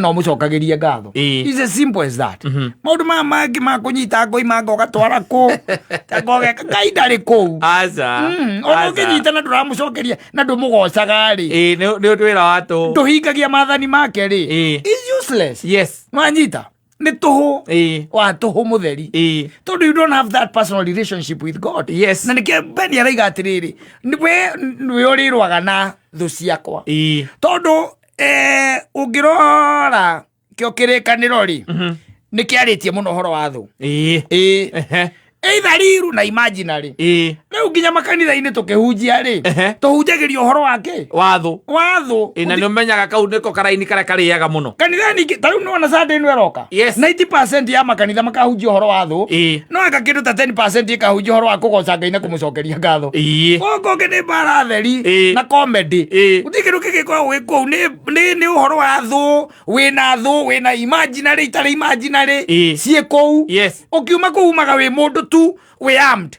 Na ũmũcokagĩrie ngatho. It's as simple as that. Maũndũ maya mangĩ ma kũnyita ngoi manga ũgatwara kũ ngogeka Ngai ndarĩ kũu. Aca. Ona Aca. ũngĩnyita na ndũramũcokeria na ndũmũgocaga rĩ, Ĩĩ, nĩ wĩra wa tũ. Ndũhingagia maathani make rĩ, is useless. Nwanyita nĩ tũhũ wa tũhũ mũtheri, tondũ you don't have that personal relationship with God. Na nĩkĩo Beni araiga atĩrĩrĩ, we nĩwe ũrĩrũaga na thũ ciakwa, tondũ ũngĩrora kĩo kĩrĩkanĩro rĩ, nĩ kĩarĩtie mũno ũhoro wa thũ. Ĩĩ. Either riru na imaginary. Rĩu nginya makanitha-inĩ tũkĩhunjia rĩ, tũhunjagĩria ũhoro wa kĩ? Watho. Wa thũ. Ĩĩ, na nĩ ũmenyaga kau nĩko karaini karĩa karĩaga mũno. Kanitha ningĩ ta rĩu nĩwona Sunday ĩno ĩroka, 90% ya makanitha makahunjia ũhoro wa thũ, no anga kĩndũ ta 10% ĩkahunjia ũhoro wa kũgoca Ngai na kũmũcokeria ngatho. Gũkũ kũngĩ nĩ mbara theri na comedy. Gũtirĩ kĩndũ kĩngĩkoragwo gĩ kũu, nĩ ũhoro wa thũ, wĩna thũ, wĩna imaginary, itarĩ imaginary, ciĩ kũu. Ũkiuma kũu umaga wĩ mũndũ tu wĩ armed.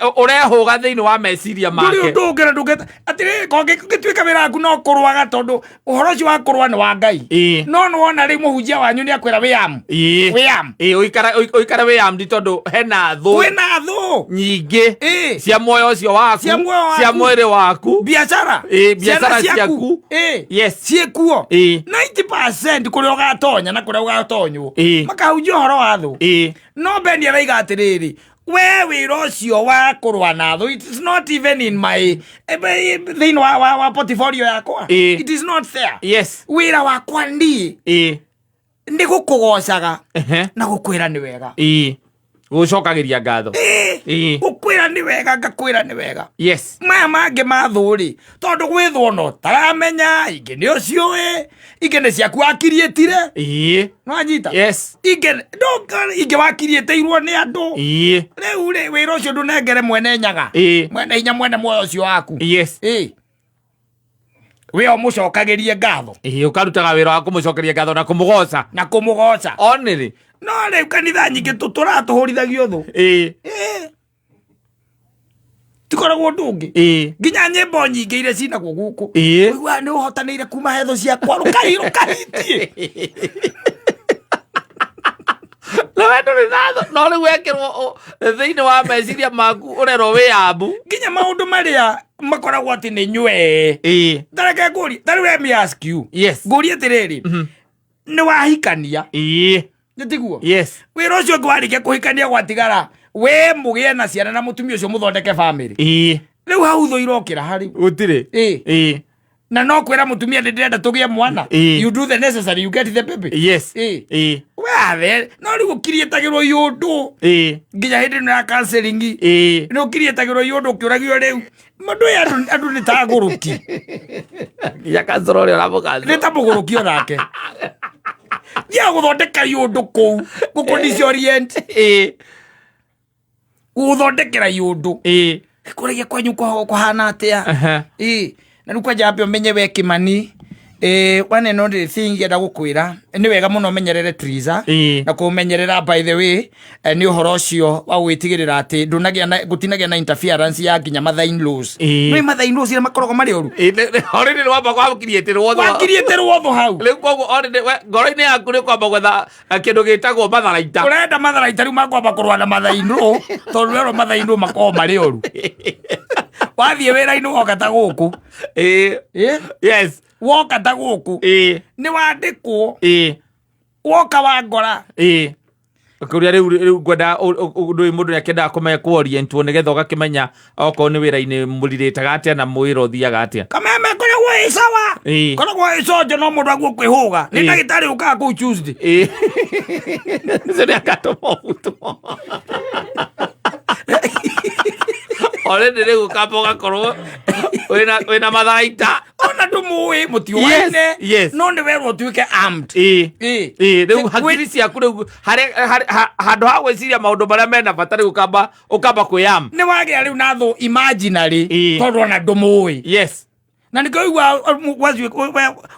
Ũrehũga thĩinĩ wa meciria Ndũrĩ make. ũndũ ũngĩ na ndũngĩta atĩrĩrĩ kongĩtuĩka wĩra waku no kũrũaga, tondũ ũhoro ũcio wa kũrũa nĩ wa Ngai. No nĩwona rĩu mũhunjia wanyu nĩ akwĩra wĩ armed. Wĩ armed. Ĩĩ, ũikare wĩ armed tondũ hena thũ Kwĩna thũ nyingĩ cia muoyo ũcio waku, Cia muoyo waku. Cia mwĩrĩ waku. Biacara. Biacara Ciana. ciaku. Ciĩkuo. 90% kũrĩa ũgatonya na kũrĩa ũgatonywo, makahunjia ũhoro wa thũ. No Beni araiga atĩrĩrĩ, we wĩra ũcio wa kũrũa na thũ, it is not even in my thĩinĩ wa portfolio yakwa. It is not there. Wĩra wakwa niĩ nĩ gũkũgocaga na gũkwĩra nĩ wega. Ĩĩ, gũcokagĩria ngatho. Gũkwĩra nĩ wega, ngakwĩra nĩ wega. Maya mangĩ ma thũ rĩ, tondũ gwĩthwo no taramenya, ingĩ nĩ ũciũĩ, ingĩ nĩ ciaku wakiriĩtire. Nwanyita? Ingĩ ingĩ wakiriĩtĩirwo nĩ andũ. Rĩu rĩ, wĩra ũcio ndũnengere mwene nyaga, mwene hinya, mwene muoyo ũcio waku. We ũmũcokagĩrie ngatho. Ĩĩ, ũkarutaga wĩra wa kũmũcokeria ngatho na kũmũgoca. Na kũmũgoca. Onĩrĩ. No rĩu kanitha nyingĩ tũratũhũrithagio thũ. Tikoragwo ũndũ ũngĩ. Nginya nyĩmbo nyingĩ iria cinagwo gũkũ, ũiguaga nĩ ũhotanĩire kuma hetho ciakwa, rũkai rũkahitie. Na we ndũrĩ na thũ, no rĩu wekĩrwo thĩinĩ wa meciria maku ũrerwo wĩ ambu. Nginya maũndũ marĩa makoragwo atĩ nĩ nywee. Tareke ngũrie, tarĩu let me ask you. Ngũrie atĩrĩrĩ, nĩ wahikania? Nĩ tiguo? Yes. Wĩra ũcio ũngĩ warĩkia kũhikania, gwatigara we mũgĩe na ciana na mũtumia ũcio, mũthondeke family. Rĩu hau thũ irokĩra harĩ? Gũtirĩ. Na no kwĩra mũtumia nĩ ndĩrenda tũgĩe mwana. You do the necessary, you get the baby. Wathe no rĩu ũkiriĩtagĩrwo iũndũ nginya hĩndĩ ĩno ya counseling. Nĩ ũkiriĩtagĩrwo iũndũ ũkĩũragio rĩu mũndũ ũyũ, andũ nĩ ta agũrũki. Nginya kansoro ũrĩa ũramũkanjũra. Nĩ ta mũgũrũki onake thiaga gũthondeka iũndũ kũu gũkũ disorient, gũthondekera iũndũ. Kũrĩa kwanyu kũhana atĩa? Ĩ, na rĩu kwanja ambe ũmenye we Kĩmani, one and only thing ngĩenda gũkwĩra, nĩ wega mũno ũmenyerere Triza. Na kũmenyerera, by the way, nĩ ũhoro ũcio wa gwĩtigĩrĩra atĩ ndũnagĩa na gũtinagĩa na interference ya nginya mother in laws. Nĩ mother in laws iria makoragwo marĩ oru. Already nĩ wamba gwakiriĩtĩrwo thũ. Wakiriĩtĩrwo thũ hau. Rĩu koguo already we ngoro-inĩ yaku nĩ kwamba gwetha kĩndũ gĩtagwo matharaita. Ũrenda matharaita rĩu makwamba kũrũa na mother in law, tondũ werwo mother in law makoragwo marĩ oru. Wathiĩ wĩra-inĩ woka ta gũkũ. Woka ta gũkũ, nĩ wandĩkwo. Woka wangora. Kũrĩa rĩu ngwenda ũndũ ũyũ, mũndũ nĩakĩendaga kũmenya kũorientwo nĩgetha ũgakĩmenya okorwo nĩ wĩra-inĩ mũrirĩtaga atĩa na mwĩra ũthiaga atĩa. Kameme koragwo ĩ sawa. Koragwo ĩ conjo, no mũndũ aguo kwĩhũga nĩ ndagĩtarĩ ũkaga kũu Tuesday. Ĩĩ. Ũcio nĩ akatũma ũbutwo. Already rĩu ũkamba ũgakorwo wĩna matharaita. Ona ndũmũĩ, mũtiũaine. No nĩ werwo ũtuĩke armed. Ĩĩ, rĩu hakiri ciaku rĩu handũ ha gwĩciria maũndũ marĩa mena bata, rĩu ũkamba kwĩyam. Nĩ wagĩa rĩu na thũ imaginary, tondũ ona ndũmũĩ. Na nĩkĩo igua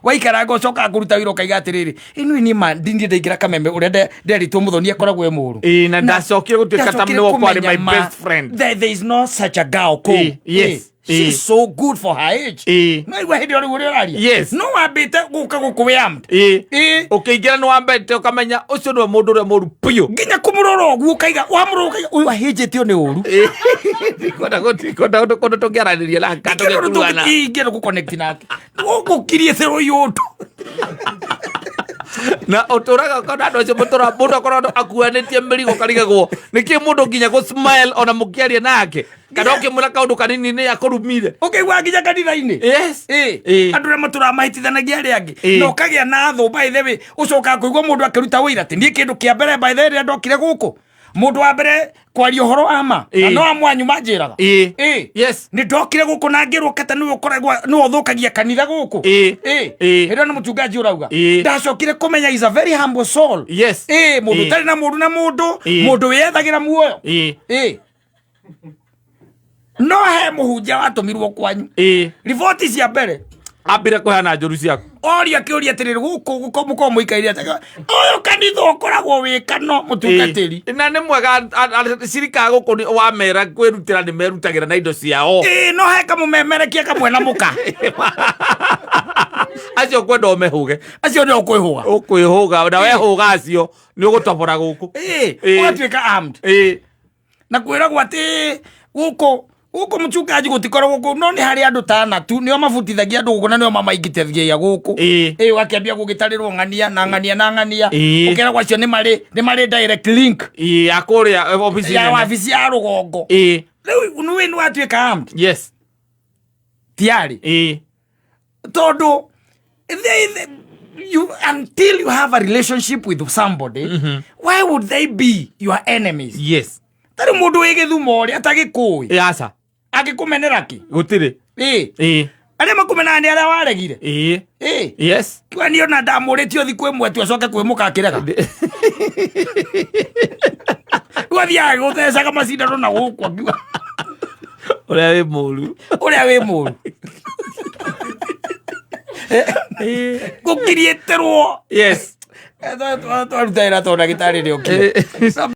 waikaranga ũcokaga kũruta wĩra ũkaiga atĩrĩrĩ, ĩno niĩ ma ndindiĩ ndaingĩra Kameme ũrĩa nderitwo mũthoni akoragwo e mũũru. Ĩĩ, na ndacokire gũtuĩka ta Ndacokire nĩwe kwarĩ kũmenya my ma, best friend. There is no such a girl kũu. She's so good for her age. No igua hĩndĩ ĩyo rĩu ũrĩa ũraria. No wambĩte gũka gũkũ wĩ armed. Ũkĩingĩra nĩ wambete ũkamenya ũcio nĩwe mũndũ ũrĩa mũru biũ. Nginya kũmũrora ũguo ũkaiga, wamũrora ũkaiga ũyũ ahĩnjĩtio nĩ ũru. Ndikwenda ndikwenda ũndũ kũndũ tũngĩaranĩria na tũgĩkuana. Ingĩenda gũconnect nake. Gũkũkirie thĩrũ ũndũ. Na ũtũraga ũkona andũ acio mũtũra mũndũ akorwo akuanĩtie mĩrigo karigagwo nĩkĩ mũndũ nginya gũ smile ona mũkĩaria nake kana ũkĩmwĩra kaũndũ kanini nĩ akũrumire. Ũkĩigua nginya kanitha-inĩ. Andũ arĩa matũraga mahĩtithanagia arĩa angĩ. Na ũkagĩa na thũ by the way, ũcokaga kũigua mũndũ akĩruta ũira atĩ niĩ kĩndũ kĩa mbere by the way rĩrĩa ndokire gũkũ, mũndũ wa mbere kwaria ũhoro wa ma, na no amwe anyu manjĩraga. Nĩ ndokire gũkũ na ngĩrwo kata nĩwe ũkoragwo nĩwe ũthũkagia kanitha gũkũ. Hĩndĩ ĩyo nĩ mũchungaji ũrauga. Ndacokire kũmenya is a very humble soul. Mũndũ ũtarĩ na mũndũ na mũndũ, mũndũ wĩyethagĩra muoyo. No he mũhunjia watũmirwo kwanyu. Riboti cia mbere. Ambire kũheana njũru ciaku. Oria kĩũria atĩrĩrĩ, gũkũ gũkũ mũkorwo mũikaire atĩa? Ũyũ kanitha ũkoragwo wĩ kano mũtungatĩri. Na nĩ mwega cirika gũkũ nĩ wamera kwĩrutĩra nĩ merutagĩra na indo ciao. No he kamũmemerekia kamwe na mũka. Acio kwenda ũmehũge. Acio nĩ ũkwĩhũga. Ũkwĩhũga, na wehũga acio nĩ ũgũtobora gũkũ. Ũgatuĩka armed. Na kwĩragwo atĩ gũkũ gũkũ mũchungaji gũtikoragwo kũu, no nĩ harĩ andũ tana tu nĩo mabutithagia andũ gũkũ na nĩo mamaingĩtithagia gũkũ. Ũgakĩambia gũgĩtarĩrwo ng'ania na ng'ania na ng'ania. Ũkeragwo acio nĩ marĩ direct link. Ya kũrĩa obici ya nene. Wabici ya rũgongo. Rĩu nĩwe nĩ watuĩka armed. Tiarĩ. Tondũ until you have a relationship with somebody, why would they be your enemies? Tarĩ mũndũ wĩ gĩthumo ũrĩa atagĩkũĩ. Aca. Angĩkũmenera kĩ? Gũtirĩ. Arĩa makũmenaga nĩ arĩa waregire. Kiuga niĩ ona ndamũrĩtio thikũ ĩmwe tu acoke kwĩmũka akĩrega. Rĩu athiaga gũthecaga macindano na gũkũ akiuga. Ũrĩa wĩ mũru. Ũrĩa wĩ mũru. Gũkiriĩtĩrwo. Twaruta wĩra tondũ ndagĩtarĩ nĩokire.